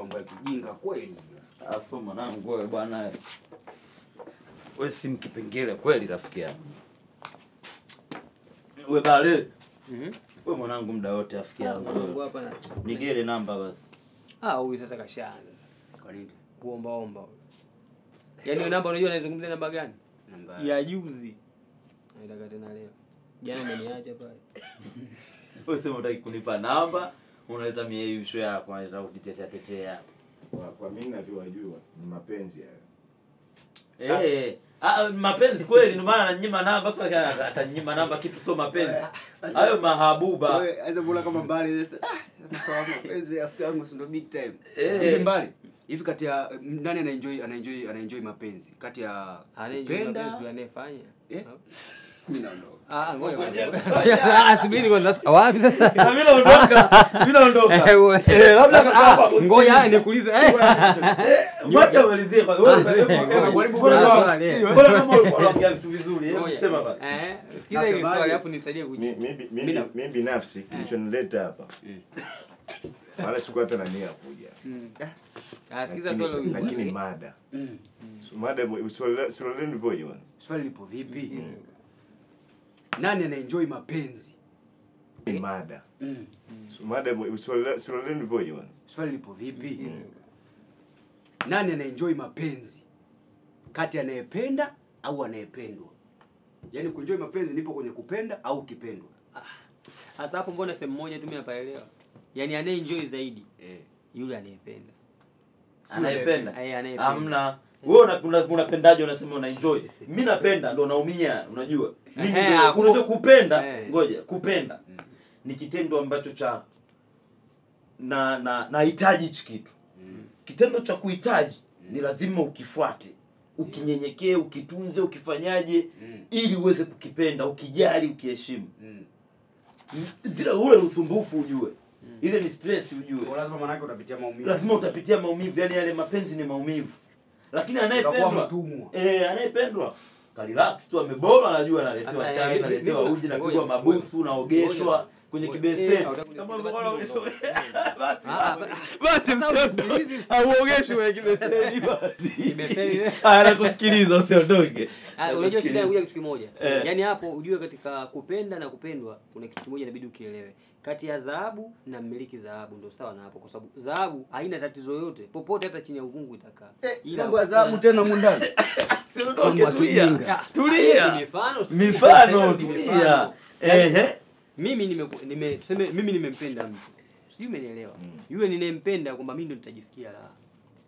mambo ya kijinga kweli. Afu mwanangu wewe bwana. Wewe si mkipengele kweli rafiki yangu. Wewe bale. Wewe mwanangu muda wote rafiki yangu. Hapa na. Nigele namba basi. Ah, huyu sasa kashaanza. Kwa nini? Kuomba omba. Yaani hiyo namba unajua naizungumzia namba gani? Namba ya juzi. Naitaka tena leo. Jana umeniacha pale. Wewe sema unataka kunipa namba, unaleta mieyusho yako, unaleta kujitetea tetea. Kwa mimi ninavyojua ni mapenzi hayo. Mapenzi kweli ndio maana ananyima namba sasa atanyima namba kitu sio mapenzi. Hayo mahabuba. Wewe acha bora kama mbali sasa. Sasa mapenzi rafiki yangu ndio big time. Hivi mbali. Hivi kati ya nani anaenjoy mapenzi? Kati ya kupenda mapenzi anayefanya. Mimi naondoka. Ngoja. Subiri kwanza. Wapi sasa? Mimi naondoka. Mimi naondoka. Labda ngoja nikuulize. Wacha malizie kwanza. Wewe bora kama ulikuwa unaongea vitu vizuri, hebu sema basi. Sikiza hili swali alafu nisaidie kujibu. Mimi binafsi kilichonileta hapa. Wala sikuwa hata na nia kuja. Sikiza swali lakini mada. Mada swali lenu lipoje bwana? Swali lipo vipi? Nani anaenjoy mapenzi? Mada. Mada swali lenu lipoje bwana? Swali lipo vipi? Nani anaenjoy mapenzi? Kati anayependa au anayependwa? Yaani kuenjoy mapenzi nipo kwenye kupenda au kipendwa. Sasa hapo mbona sehemu moja tu mimi napaelewa. Yaani anayeenjoy zaidi yule anayependa. Anayependa. Anayependa. Hamna. Wewe unapendaje unasema una enjoy? Mimi napenda ndo naumia, unajua. Mimi ndio unajua kupenda, ngoja, kupenda. Ni kitendo ambacho cha na nahitaji hichi kitu. Kitendo cha kuhitaji ni lazima ukifuate, ukinyenyekee, ukitunze, ukifanyaje ili uweze kukipenda, ukijali, ukiheshimu. Zile ule usumbufu ujue. Ile ni stress ujue. Kwa lazima manake utapitia maumivu. Lazima utapitia maumivu, yani yale mapenzi ni maumivu. Lakini anayependwa anayependwa ka relax tu, amebora, anajua analetewa chai, analetewa uji, napigwa mabusu, naogeshwa kwenye kibeseni. Kama mbona unaogeshwa? Basi msiondoke. Hauogeshwi kwenye kibeseni basi. Kibeseni. Anakusikiliza usiondoke. Unajua shida inakuja kitu kimoja. Yaani hapo ujue katika kupenda na kupendwa kuna kitu kimoja inabidi ukielewe. Kati ya dhahabu na mmiliki dhahabu ndio sawa na hapo, kwa sababu dhahabu haina tatizo yoyote. Popote hata chini ya uvungu itakaa. Ila mambo ya dhahabu tena mundani. Usiondoke, tulia. Tulia. Mifano tulia. Mimi nime tuseme mimi nimempenda mtu. Sijui umenielewa. Yule ninayempenda kwamba mimi ndo nitajisikia raha.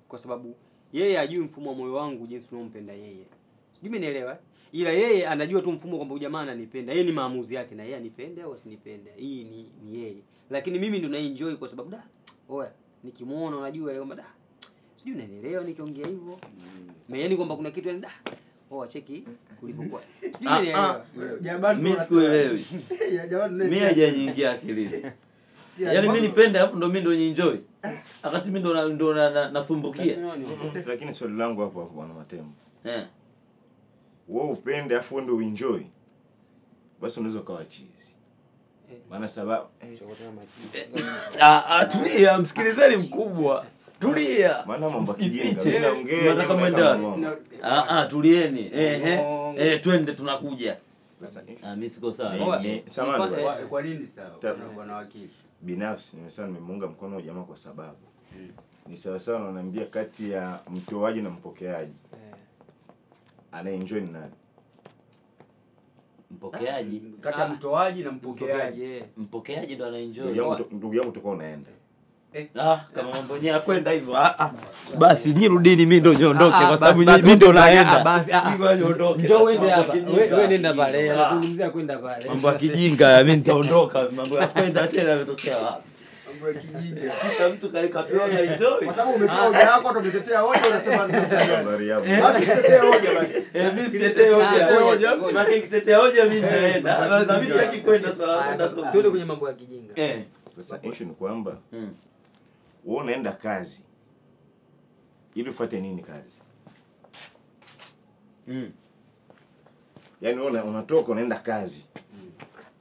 Kwa sababu yeye hajui mfumo wa moyo wangu jinsi unaompenda yeye. Sijui umenielewa? Ila yeye anajua tu mfumo kwamba jamaa ananipenda. Yeye ni maamuzi yake na yeye anipende au asinipende. Hii ni yeye. Lakini mimi ndo naenjoy kwa sababu da oya nikimuona unajua ile kwamba da sijui unanielewa nikiongea hivyo. Yaani kwamba kuna kitu yani da oa cheki kulivyokuwa. Sijui unanielewa. Jamani mimi sikuelewi. Jamani mimi hajaniingia akilini. Yaani mimi nipende alafu ndo mimi ndo nienjoy. Wakati mimi ndo nasumbukia. Lakini swali langu hapo hapo bwana Matembo. Wewe upende afu ndo uenjoy. Basi unaweza kuwa chizi. Maana sababu tulia, msikilizeni mkubwa. Tulia. Maana mambo kijinga. Naongea. Nataka mwende. Tulieni. Twende tunakuja. Mimi siko sawa. Samahani. Kwa nini sawa? Bwana wakili. Binafsi nimesema nimemuunga mkono jamaa kwa sababu ni sawa sawa wananiambia kati ya mtoaji na mpokeaji. Anaenjoy ni nani? Mpokeaji. Kati ya mtoaji na mpokeaji. Mpokeaji ndo anaenjoy. Ndugu yangu utakuwa unaenda. Kama mambo yenyewe yakwenda hivyo. Basi nyi rudini, mimi ndo niondoke kwa sababu mimi ndo naenda. Basi mimi niondoke. Njoo uende hapa. Wewe nenda pale. Anazungumzia kwenda pale. Mambo ya kijinga mimi nitaondoka. Mambo ya kwenda tena yametokea wapi? Mambo ya kijinga. Kisa mtu kalikapewa na enjoy. Kwa sababu umetoa hoja yako utatetea hoja unasema habari yako. Basi tetea hoja basi. Mimi sitetee hoja. Maana nikitetea hoja mimi naenda. Na mimi sitaki kwenda swala kwenda swala. Twende kwenye mambo ya kijinga. Sasa issue ni kwamba wewe unaenda kazi ili ufuate nini kazi? Yaani wewe unatoka unaenda kazi.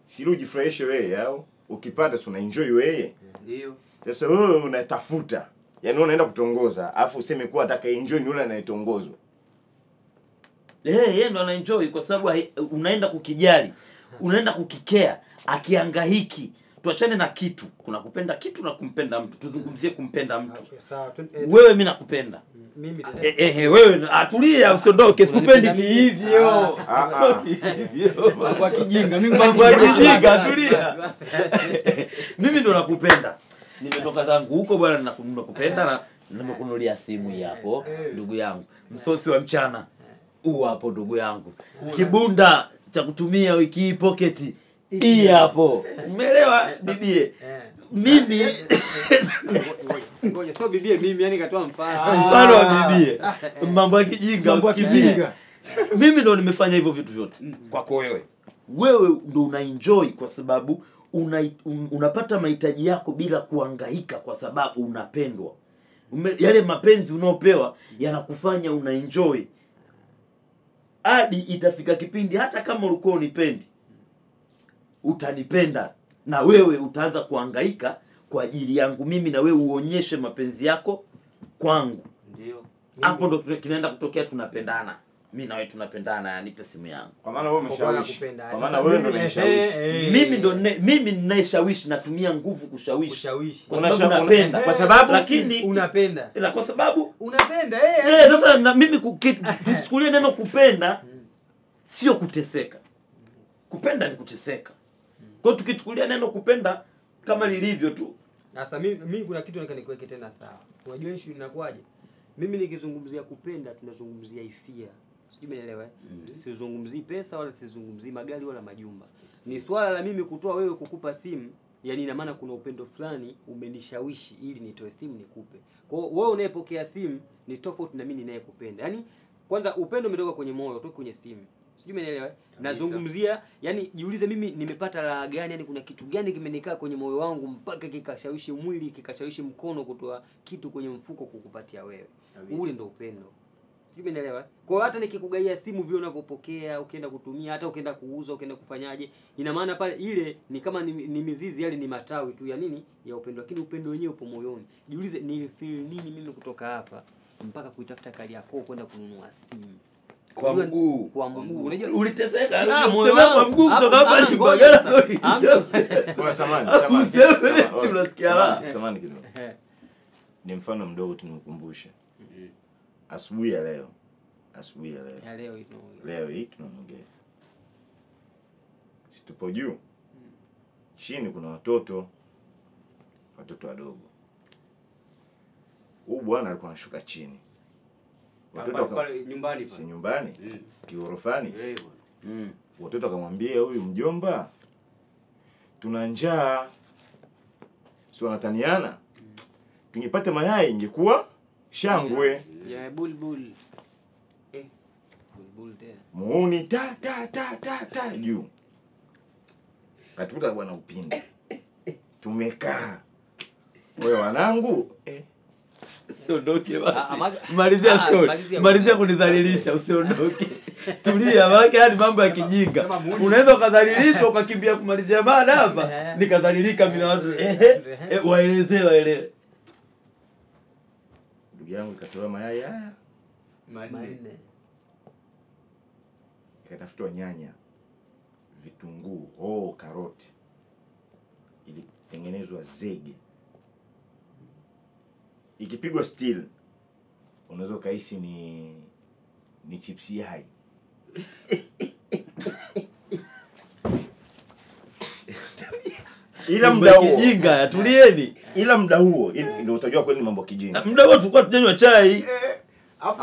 Si ujifurahishe wewe au ukipata si una enjoy wewe. Ndio. Sasa wewe unatafuta. Yaani unaenda kutongoza, afu useme kuwa atakaye enjoy ni yule anayetongozwa. Yeye ndo anaenjoy kwa sababu unaenda kukijali, unaenda kukikea, akiangahiki. Tuachane na kitu. Kuna kupenda kitu na kumpenda mtu. Tuzungumzie kumpenda mtu. Okay, sawa. Wewe mimi nakupenda. Mimi wewe atulia usiondoke, sikupendi hivyo. Kwa kijinga, mimi kwa kijinga tulia. Mimi ndo nakupenda. Nimetoka zangu huko bwana, nakupenda na nimekunulia simu hii hapo ndugu yangu. Msosi wa mchana huu hapo ndugu yangu. Kibunda cha kutumia wiki hii pocket hii hapo. Umeelewa bibie? Mimi ngoja, sio bibie mimi, yani katoa mfano. Mfano wa bibie. Mambo ya kijinga, mambo ya kijinga. Mimi ndo nimefanya hivyo vitu vyote kwako wewe. Wewe ndo una enjoy kwa sababu unapata mahitaji yako bila kuhangaika kwa sababu unapendwa. Yale mapenzi unaopewa yanakufanya una enjoy. Hadi itafika kipindi hata kama ulikuwa unipendi, utanipenda na wewe utaanza kuhangaika kwa ajili yangu mimi, na wewe uonyeshe mapenzi yako kwangu. Ndio. Hapo ndo kinaenda kutokea, tunapendana. Mimi na wewe tunapendana, nipe simu yangu. Kwa maana wewe umeshawishi. Kwa maana wewe ndio unayeshawishi. Mimi ndo mimi ninayeshawishi, natumia nguvu kushawishi. Kwa sababu napenda. Kwa sababu lakini unapenda. Ila kwa sababu unapenda sasa na mimi tusichukulie neno kupenda sio kuteseka. Kupenda ni kuteseka. Kwa hiyo tukichukulia neno kupenda kama lilivyo tu. Sasa mimi kuna kitu nataka nikuweke tena sawa. Unajua issue inakuwaje? Mimi nikizungumzia kupenda tunazungumzia hisia. Sijui umeelewa? Sizungumzii pesa wala sizungumzii magari wala majumba. Ni swala la mimi kutoa wewe kukupa simu, yani ina maana kuna upendo fulani umenishawishi ili nitoe simu nikupe. Kwa hiyo wewe unayepokea simu ni tofauti na mimi ninayekupenda. Yaani kwanza upendo umetoka kwenye moyo, kutoka kwenye simu. Sijui umeelewa? Nazungumzia, yani jiulize mimi nimepata raha gani, yani kuna kitu gani kimenikaa kwenye moyo wangu mpaka kikashawishi mwili, kikashawishi mkono kutoa kitu kwenye mfuko kukupatia wewe. Ule ndio upendo. Sijui umeelewa? Kwa hiyo hata nikikugaia simu vile unavyopokea, ukienda kutumia, hata ukienda kuuza, ukienda kufanyaje, ina maana pale ile ni kama ni mizizi, yale ni matawi tu ya nini? Ya upendo. Lakini upendo wenyewe upo moyoni. Jiulize nilifeel nini mimi kutoka hapa mpaka kuitafuta Kariakoo kwenda kununua simu. Kwa mguu. Kwa mguu. Unajua uliteseka, ulitembea kwa mguu kutoka hapa ni Mbagala. Kwa samani. Unasikia la? Samani kidogo. Ni mfano mdogo tu nikukumbushe. Asubuhi ya leo. Asubuhi ya leo. Ya leo hii tunaongea. Leo hii tunaongea. Si tupo juu. Chini kuna watoto. Watoto wadogo. Huyu bwana alikuwa anashuka chini. Watoto pale nyumbani pale. Si nyumbani? Kiorofani. Bwana. Watoto akamwambia huyu mjomba, tuna njaa. Si wanataniana? Tungepata mayai ingekuwa shangwe. Ya bulbul. Bulbul tena. Muuni ta ta ta ta ta juu. Katukuta bwana upinde. Tumekaa. Wewe wanangu Usiondoke basi. Malizia story. Malizia kunidhalilisha, usiondoke. Tulia, maana hadi mambo ya kijinga. Unaweza ukadhalilishwa ukakimbia kumalizia mada hapa. Nikadhalilika mimi na watu. Waelezee waelewe. Ndugu yangu ikatoa mayai haya manne. Ikatafutwa nyanya, vitunguu, hoho, karoti. Ilitengenezwa zege. Ikipigwa steel unaweza ukahisi ni chipsi hai. Ila muda huo kijinga, tulieni. Ila muda huo ndio utajua kweli ni mambo kijinga. Muda huo tulikuwa tunanywa chai. Afu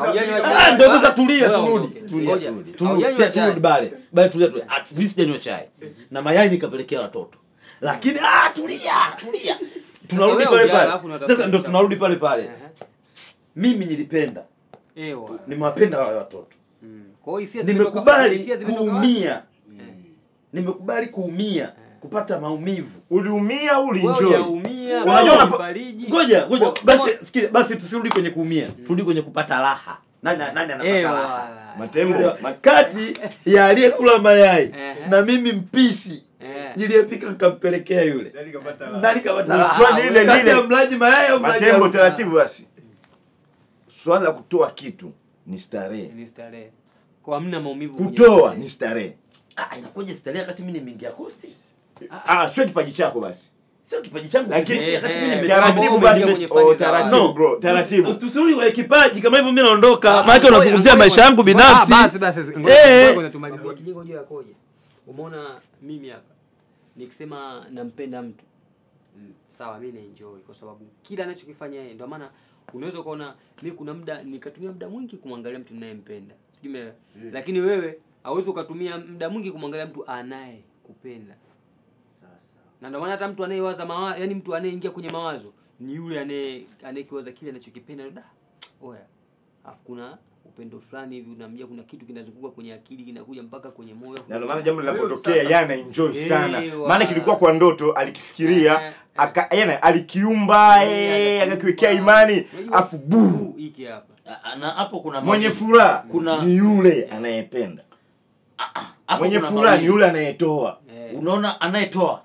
ndio sasa tulia turudi. Tulia. Turudi bale. Bale tulia tulia. Mimi sijanywa chai. Na mayai nikapelekea watoto. Lakini tulia, tulia. Tunarudi pale pale. Sasa ndio tunarudi pale pale. Mimi nilipenda. Ewa. Nimewapenda wale watoto. Kwa hiyo hisia nimekubali kuumia. Nimekubali kuumia, kupata maumivu. Uliumia, ulienjoy. Unajua unafariji. Ngoja, ngoja. Basi sikia, basi tusirudi kwenye kuumia. Turudi kwenye kupata raha. Nani anapata raha? Matembo kati ya aliyekula mayai na mimi mpishi. Niliyepika nikampelekea yule. Nani kapata raha? Swali lile lile. Mlaji mayai au mlaji? Matembo taratibu basi. Swala la kutoa kitu ni starehe. Ni starehe. Kwa hamna maumivu. Kutoa ni starehe. Ah, inakuja starehe wakati mimi nimeingia kosti. Ah, sio kipaji chako basi. Sio kipaji changu. Lakini taratibu basi. Oh, taratibu bro, taratibu. Tusirudi kwa kipaji kama hivyo mimi naondoka. Maana unazungumzia maisha yangu binafsi. Basi basi. Ngoja tumalizie. Kijingo juu yakoje? Umeona mimi hapa nikisema nampenda mtu. Sawa, mimi na enjoy kwa sababu kila anachokifanya yeye, ndio maana unaweza kuona mimi kuna muda nikatumia muda mwingi kumwangalia mtu ninayempenda. Sijui lakini wewe hauwezi ukatumia muda mwingi kumwangalia mtu anayekupenda. Na ndio maana hata mtu anayewaza mawazo, yani mtu anayeingia kwenye mawazo ni yule anayekiwaza kile anachokipenda. Da. Oya. Afu kuna upendo fulani hivi unamjia, kuna kitu kinazunguka kwenye akili kinakuja mpaka kwenye moyo. Na ndio maana jambo linapotokea yeye ana enjoy sana. Maana kilikuwa kwa ndoto alikifikiria, aka alikiumba, akakiwekea imani, afu buu hiki hapa. Na hapo kuna mwenye furaha ni yule anayependa. Mwenye furaha ni yule anayetoa. Unaona anayetoa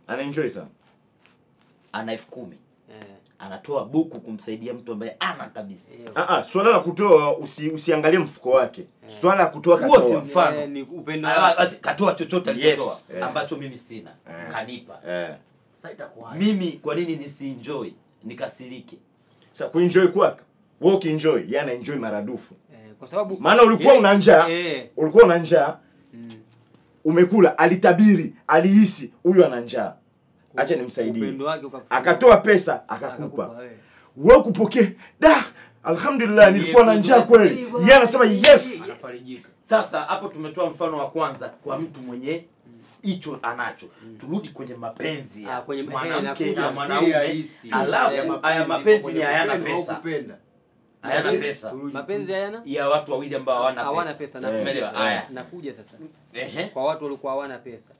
ana enjoy sana. Ana 10,000. Anatoa buku kumsaidia mtu ambaye ana kabisa. Swala la kutoa usiangalie mfuko wake. Swala la kutoa katoa. Huo si mfano. Ni upendo. Katoa chochote alichotoa ambacho mimi sina. Kanipa. Sasa itakuwa mimi kwa nini nisienjoy? Nikasirike. Sasa kuenjoy kwako. Wewe ukienjoy, yeye ana enjoy maradufu. Kwa sababu maana ulikuwa una njaa, ulikuwa una njaa. Umekula, alitabiri, alihisi huyu ana njaa. Acha nimsaidie. Akatoa pesa akakupa. Wewe kupokea, da, alhamdulillah nilikuwa na njaa kweli. Yeye anasema yes. Anafarijika. Sasa hapo tumetoa mfano wa kwanza kwa mtu mwenye hicho anacho. Turudi kwenye mapenzi ya mwanamke na mwanaume. Alafu haya mapenzi ni hayana pesa. Hayana pesa. Mapenzi hayana? Ya watu wawili ambao hawana pesa. Hawana pesa na umeelewa? Haya. Nakuja sasa. Kwa watu waliokuwa hawana pesa.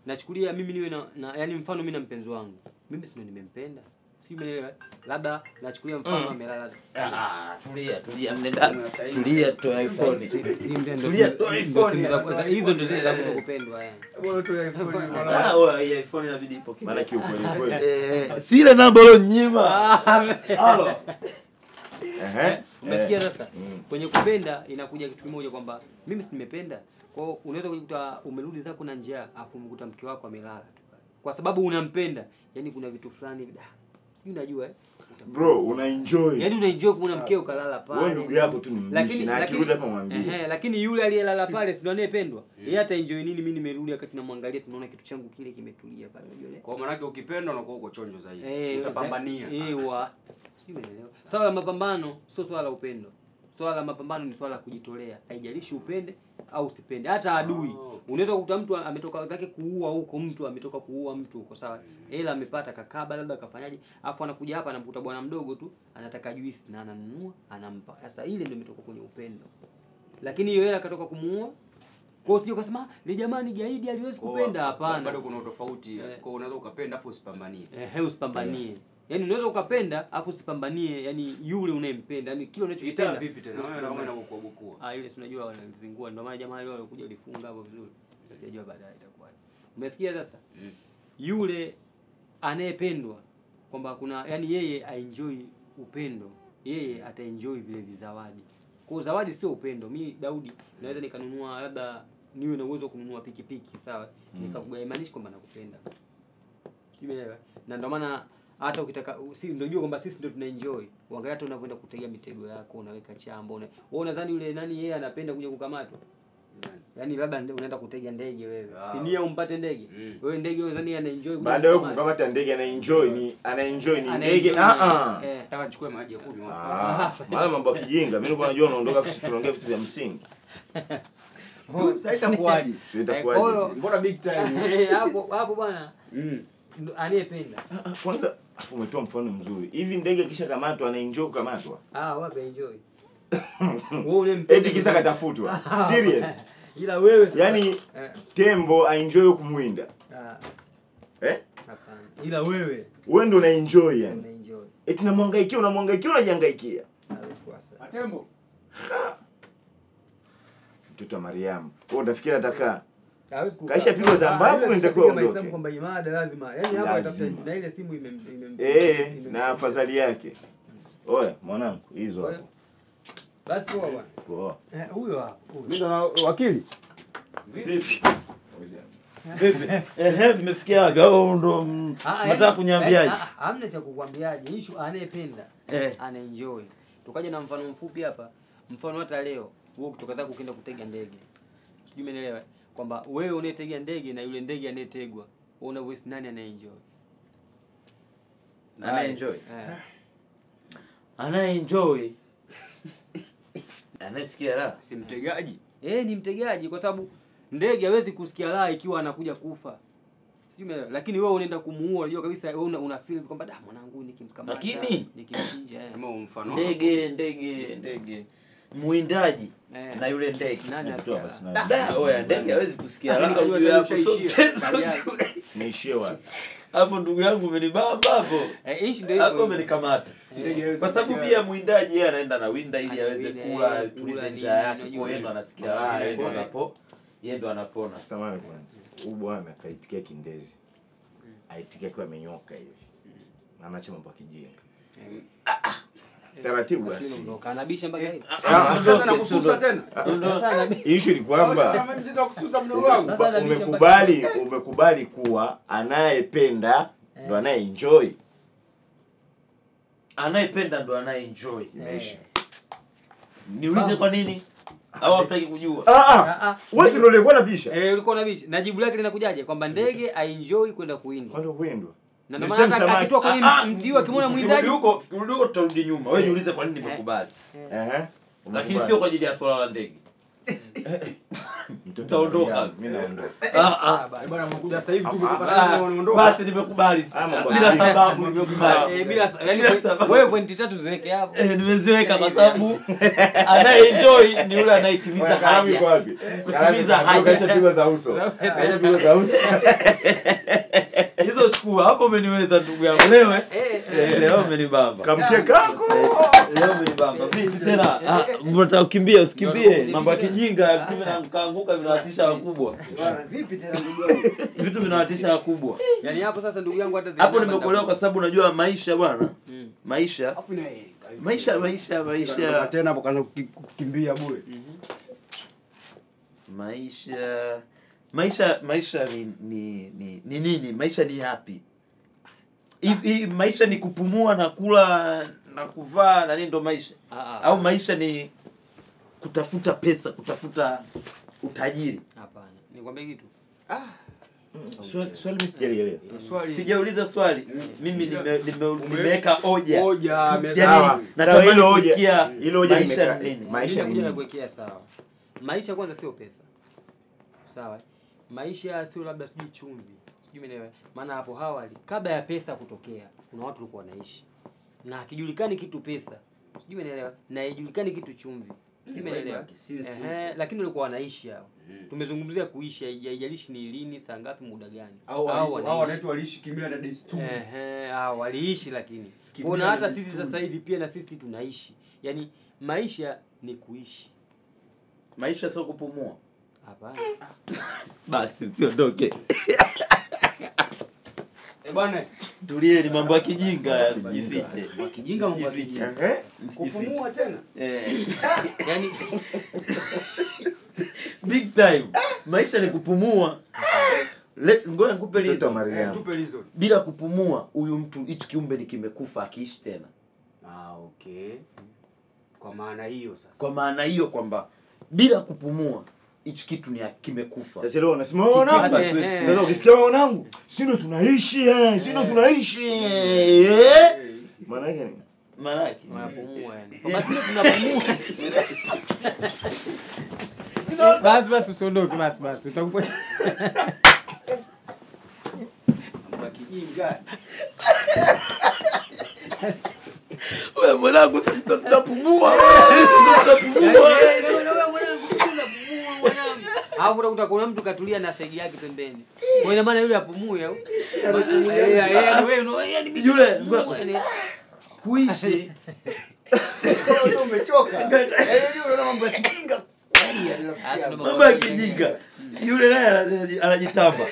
Nachukulia mimi niwe na yani mfano mimi na mpenzi wangu. Mimi si ndo nimempenda. Si umeelewa? Labda nachukulia mfano amelala. Tulia, tulia mnenda. Tulia toa iPhone. Tulia toa iPhone. Hizo ndo zile za kutokupendwa yani. Bora toa iPhone. Ah, hii iPhone inabidi ipokee. Maana kiukweli kweli. Si ile namba ulionyima. Halo. Umesikia sasa? Kwenye kupenda inakuja kitu kimoja kwamba mimi si nimependa. Kwa hiyo unaweza kujikuta umerudi zako na njaa afu umekuta mke wako amelala tu. Kwa sababu unampenda. Yaani kuna vitu fulani sijui unajua Bro, una enjoy. Yaani una enjoy kuona mkeo kalala pale. Wewe ndugu yako tu ni mbishi na akirudi hapa mwambie. Lakini yule aliyelala pale si ndo anayependwa. Yeye hata enjoy nini, mimi nimerudi wakati namwangalia tunaona kitu changu kile kimetulia pale unajua ile. Kwa maana yake ukipendwa unakuwa uko chonjo zaidi. Utapambania. Sijui umeelewa. Swala la mapambano sio swala la upendo. Swala la mapambano ni swala la kujitolea. Haijalishi upende au usipende. Hata adui. Unaweza kukuta mtu ametoka zake kuua huko, mtu ametoka kuua mtu huko sawa. Hela amepata kakaba labda kafanyaje, afu anakuja hapa anamkuta bwana mdogo tu anataka juice na ananunua, anampa. Sasa ile ndio imetoka kwenye upendo. Lakini hiyo hela katoka kumuua. Kwa hiyo usije ukasema ni jamani gaidi aliwezi kupenda, hapana. Bado kuna utofauti. Kwa hiyo unaweza ukapenda afu usipambanie. Usipambanie. Yaani unaweza ukapenda afu usipambanie, yani yule unayempenda, yani kile unachokipenda. Vipi tena? Wewe kama inakukwabukua. Ile si unajua wanazingua, ndio maana jamaa leo walikuja walifunga hapo vizuri. Sasa sijajua baadaye itakuwaje. Umesikia sasa? Yule anayependwa kwamba kuna yani yeye aenjoy upendo, yeye ataenjoy vile vizawadi. Kwa zawadi sio upendo. Mimi Daudi naweza nikanunua labda niwe na uwezo kununua pikipiki, sawa? Nikakugaimaanisha kwamba nakupenda. Umeelewa? Na ndio maana hata ukitaka si ndio jua kwamba sisi ndio tuna enjoy. Uangalia hata unavyoenda kutega mitego yako, unaweka chambo, wewe unadhani yule nani yeye anapenda kuja kukamatwa? Yaani labda unaenda kutega ndege wewe. Si nia umpate ndege. Wewe ndege unadhani ana enjoy baada ya kukamata ndege ana enjoy ni ana enjoy ni ndege. Nataka nichukue maji ya kunywa. Maana mambo ya kijinga, mimi nilikuwa najua unaondoka sisi tunaongea vitu vya msingi. Sasa itakuwaje? Itakuwaje? Mbona big time? Hapo hapo bwana. Anayependa. Kwanza afu umetoa mfano mzuri. Hivi ndege kisha kamatwa ana enjoy kukamatwa? Wapi enjoy? Wewe unempenda. Eti kisa katafutwa. Serious. Ila wewe sasa. Yaani tembo aenjoy kumuinda. Hapana. Ila wewe. Wewe ndio una enjoy yani. Una enjoy. Eti unamhangaikia, unamhangaikia, unajihangaikia. Tembo. Mtoto wa Mariamu. Wewe utafikiri atakaa. Hawezi kukaa. Kaisha pigwa za mbavu nitakuwa ondoke. Kwamba imada lazima. Yaani hapo atafuta na ile simu ime na afadhali yake. Oya mwanangu hizo hapo. Basi poa bwana. Poa. Huyo hapo. Mimi ndo wakili. Vipi? Vipi? Ehe, mmefikia wapi? Au ndo nataka kunyambiaje? Hamna cha kukwambiaje. Issue anayependa, anaenjoy. Tukaja na mfano mfupi hapa. Mfano hata leo wewe kutoka zako ukienda kutega ndege. Sijui umeelewa kwamba wewe unayetega ndege na yule ndege anayetegwa, wewe una voice nani anaenjoy? Anaenjoy. Anaenjoy. Anasikia raha. Si mtegaji? Ni mtegaji kwa sababu ndege hawezi kusikia raha ikiwa anakuja kufa. Sijui umeelewa. Lakini wewe unaenda kumuua, unajua kabisa wewe una feel kwamba da mwanangu nikimkamata, nikimchinja. Kama mfano. Ndege. Mwindaji na yule ndege. Da, oya ndege hawezi kusikia raha. Niishie wapi? Hapo ndugu yangu umenibamba hapo. Hapo umenikamata. Kwa sababu pia mwindaji yeye anaenda na winda ili aweze kula, tulize njaa yake, kwa hiyo ndo anasikia raha, yeye ndo anapona. Samahani kwanza. Huyu bwana akaitikia kindezi. Aitikia kwa amenyoka hivi. Na anaacha mambo ya kijinga. Taratibu basi. Kanabisha mpaka hivi. Sasa na kususa tena. Issue ni kwamba umekubali kuwa anayependa ndo anayeenjoy. Anayependa ndo anayeenjoy. Imeisha. Niulize kwa nini? Au hutaki kujua? Wewe si ndio ulikuwa unabisha? Ulikuwa unabisha. Na jibu lake linakujaje? Kwamba ndege aenjoy kwenda kuwindwa. Kwenda kuwindwa. Na ndio maana akitoa kwenye mti akimwona mwindaji huko, urudi huko tutarudi nyuma. Wewe niulize kwa nini nimekubali. Lakini sio kwa ajili ya swala la ndege. Nitaondoka. Mimi naondoka. Bwana mkuja sasa hivi tumekupata unaondoka. Basi nimekubali. Bila sababu nimekubali. Bila yani wewe pointi 3 ziweke hapo. Nimeziweka kwa sababu anayeenjoy ni yule anayetimiza haja. Kutimiza haja. Kaisha pigwa za uso. Kaisha pigwa za uso. Hizo chukua hapo umeniweza ndugu yangu leo. Leo umenibamba. Kamkie kako. Leo umenibamba. Vipi tena? Unataka kukimbia usikimbie. Mambo ya kijinga vitu vinaanguka vinawatisha wakubwa. Vipi tena ndugu yangu? Vitu vinawatisha wakubwa. Yaani hapo sasa ndugu yangu hata hapo nimekuelewa kwa sababu unajua maisha bwana. Maisha. Maisha. Tena hapo kaanza kukimbia bure. Maisha ni nini? Maisha ni happy. Maisha ni kupumua na kula na kuvaa na nini ndo maisha? Au maisha ni kutafuta pesa, kutafuta utajiri? Hapana. Nikwambie kitu. Swali mimi sijalielewa. Sijauliza swali. Mimi nimeweka hoja. Sawa. Natamani hilo hoja. kusikia Hilo hoja maisha nimeka. ni nini. Maisha ni nini? Kuwekea sawa. Maisha kwanza sio pesa. Sawa. Maisha sio labda sijui chumvi. Sijui umeelewa. Maana hapo awali kabla ya pesa kutokea kuna watu walikuwa wanaishi. Na hakijulikani kitu pesa. Sijui umeelewa. Na haijulikani kitu chumvi. Sijui umeelewa. Lakini walikuwa wanaishi hao. Tumezungumzia kuishi, haijalishi ni lini, saa ngapi, muda gani. Hao wanaitwa waliishi kimila na desturi. Hao waliishi lakini. Kuna hata sisi sasa hivi pia na sisi tunaishi. Yaani maisha ni kuishi. Maisha sio kupumua. Hapana. Basi msiondoke. Bwana, tulie, ni mambo ya kijinga, msijifiche. Kijinga mambo ya kijinga. Kupumua tena. Yaani big time. Maisha ni kupumua. Ngoja nikupe reason. Tupe reason. Bila kupumua huyu mtu hichi kiumbe ni kimekufa akiishi tena. Okay. Kwa maana hiyo sasa. Kwa maana hiyo kwamba bila kupumua hichi kitu ni kimekufa. Sasa leo unasema mwanangu. Sasa ukisikia mwanangu, si ndo tunaishi si ndo tunaishi. Maana yake nini? Maana yake wanapumua yani. Kwa sababu tunapumua. Basi usiondoke basi utakupa. Kijinga. Wewe mwanangu sisi tunapumua. Tunapumua. Wewe mwanangu tunapumua mwanangu. Hapo utakuta kuna mtu katulia na segi yake pembeni. Kwa ina maana yule apumue au? Wewe yani yule kuishi. Wewe umechoka. Yaani unaona mambo ya kijinga. Mambo ya kijinga. Yule naye anajitamba.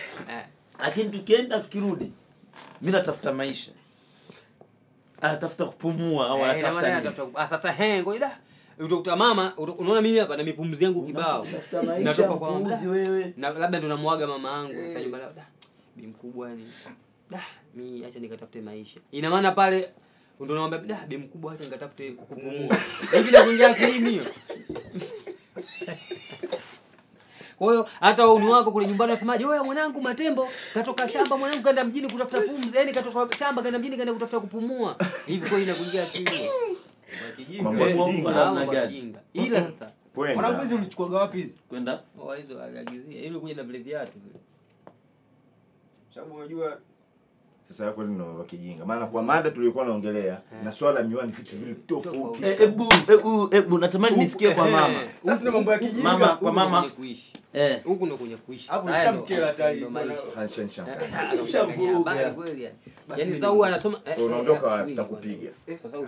Lakini tukienda tukirudi, mimi natafuta maisha. Anatafuta kupumua au anatafuta nini? Sasa ngoja utakuta mama, unaona mimi hapa na mipumzi yangu kibao. Natoka kwa mbuzi wewe. Na labda ndo namuaga mama yangu sasa nyumba labda. Bi mkubwa yani. Mimi acha nikatafute maisha. Ina maana pale ndo naomba bi mkubwa acha nikatafute kupumua. Hivi na kuingia akilini hiyo. Kwa hiyo hata wauni wako kule nyumbani wasemaje, "Wewe mwanangu Matembo katoka shamba, mwanangu kaenda mjini kutafuta pumzi, yani katoka shamba kaenda mjini kaenda kutafuta kupumua." Hivi kwa hiyo inakuingia akilini. Mambo namna gani? Ila sasa mwanangu hizi ulichukua wapi hizi? Kwenda? Oh hizo aliagizia. Ile kuja na vile viatu vile. Sababu unajua sasa hapo ni mambo kijinga. Maana kwa mada tulikuwa naongelea na swala miwani vitu vile tofauti. Ebu natamani nisikie kwa mama. Sasa ni mambo ya kijinga. Mama kwa mama kuishi. Huku ndo kwenye kuishi. Hapo nishamkela hatari. Nishamvuruga. Kweli yani. Yaani sasa huyu anasoma unaondoka wapi nitakupiga. Sasa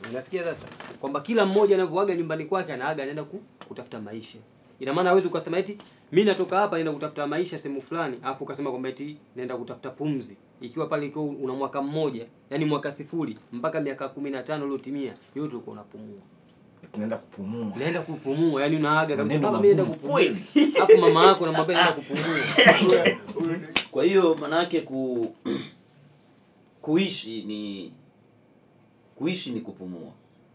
unasikia sasa kwamba kila mmoja anavyoaga nyumbani kwake anaaga anaenda kutafuta maisha. Ina maana hawezi ukasema eti mimi natoka hapa naenda kutafuta maisha sehemu fulani, alafu ukasema kwamba eti naenda kutafuta pumzi. Ikiwa pale ikiwa una mwaka mmoja, yani mwaka 0 mpaka miaka 15 uliotimia, yote uko unapumua. Tunaenda kupumua. Naenda kupumua, yani unaaga kabisa baba mimi naenda kupumua. Alafu mama yako anamwambia naenda kupumua. Kwa hiyo maana yake kuishi ni kupumua.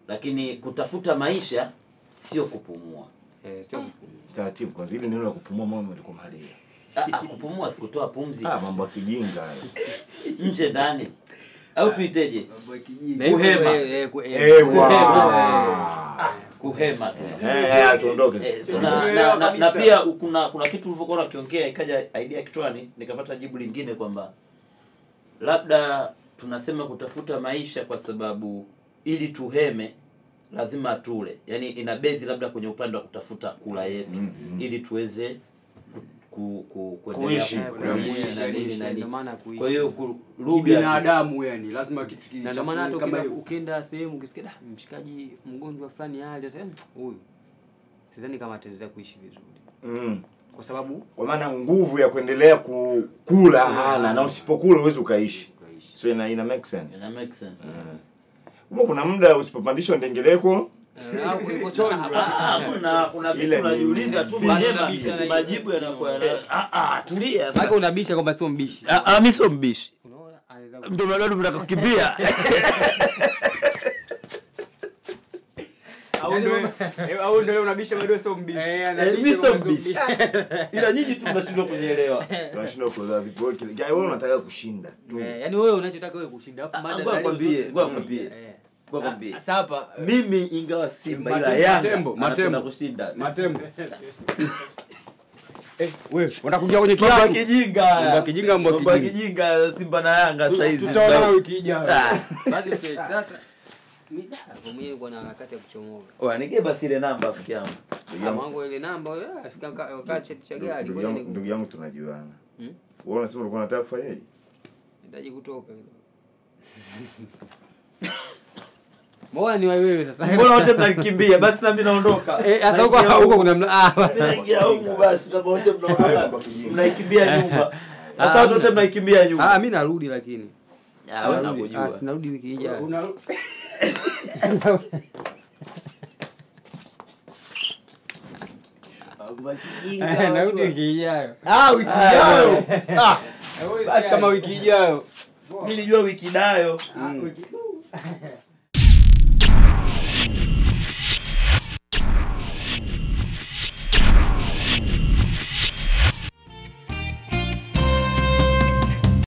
Lakini kutafuta maisha sio kupumua. Sio kupumua. Taratibu kwanza ile neno la kupumua mama alikuwa mahali. Kupumua sikutoa pumzi. Mambo ya kijinga hayo. Nje ndani. Au tuiteje? Mambo ya kijinga. Kuhema. Kuhema tu. Tuondoke. Na pia kuna kitu ulivyokuwa unakiongea ikaja idea kichwani nikapata jibu lingine kwamba labda tunasema kutafuta maisha kwa sababu ili tuheme lazima tule. Yaani ina base labda kwenye upande wa kutafuta kula yetu ili tuweze kuishi na nini na ndio maana kuishi. Kwa hiyo lugha binadamu yani lazima kitu kile. Na ndio maana hata ukienda sehemu ukisikia mshikaji mgonjwa fulani hali sasa huyu sidhani kama ataendelea kuishi vizuri. Kwa sababu kwa maana nguvu ya kuendelea kukula hana, na usipokula huwezi ukaishi. So ina make sense. Ina make sense. Kuna muda usipopandishwa ndengeleko kuna vitu unajiuliza tu majibu yanakuwa tulia sasa. Unabisha kwamba sio mbishi. Mimi sio mbishi. Unaona ndio bado mnataka kukimbia. Au ndio unabisha bado sio mbishi. Mimi sio mbishi. Ila nyinyi tu mnashindwa kunielewa. Tunashindwa kuelewa vipi wewe kile. Wewe unataka kushinda tu. Yaani wewe unachotaka wewe kushinda. Alafu mada ngoja nikwambie. Sasa hapa mimi ingawa Simba ila Yanga Matembo kushinda. Matembo. Wewe unataka kuingia kwenye kiatu? Kijinga. Mbwa kijinga, mbwa kijinga Simba na Yanga sasa hizi. Tutaona wiki ijayo. Basi fresh. Sasa mimi mwenyewe kwa na harakati ya kuchomoka. Oa nige basi ile namba rafiki yangu. Mwanangu ile namba wewe afika wakati cheti cha gari. Ndugu yangu tunajuana. Wewe unasema ulikuwa unataka kufanyaje? Nahitaji kutoka. Mbona ni wewe sasa? Mbona wote mnakimbia? Basi na mimi naondoka. Sasa huko kuna naingia huko basi kama wote mnaondoka. Mnaikimbia nyumba. Sasa wote mnaikimbia nyumba. Mimi narudi lakini. Wewe nakujua. Sinarudi wiki ijayo. Narudi wiki ijayo. Wiki ijayo. Basi kama wiki ijayo. Mimi nilijua wiki ijayo. Wiki.